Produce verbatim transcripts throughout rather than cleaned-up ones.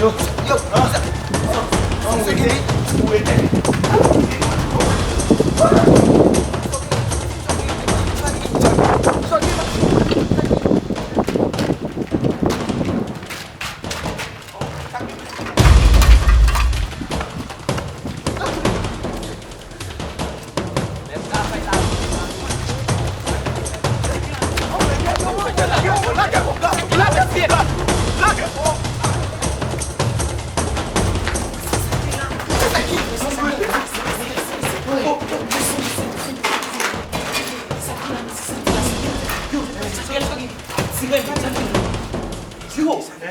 Yo, yo, sa, sa, sa,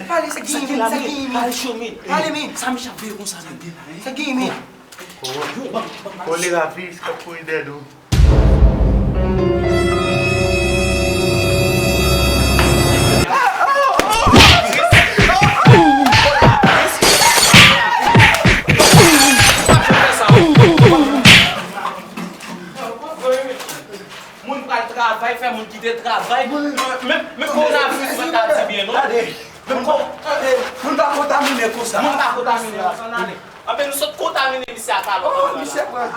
Pale, sa gen men, sa gen men. Pale, show me. Pale, men. Sa Michak veye konsa, men. Sa gen men. Kolera, virus k ap kouri dèyè nou. Moun pral travay, fè moun kite travay. Menm, menm kowonaviris mwen ta di byen, non? Gade, menm ko-, gade, moun pa kontamine konsa. Moun pa kontamine konsa, nan ale. Anben, nou sot kontamine misye ak alòt. Oh, misye pran.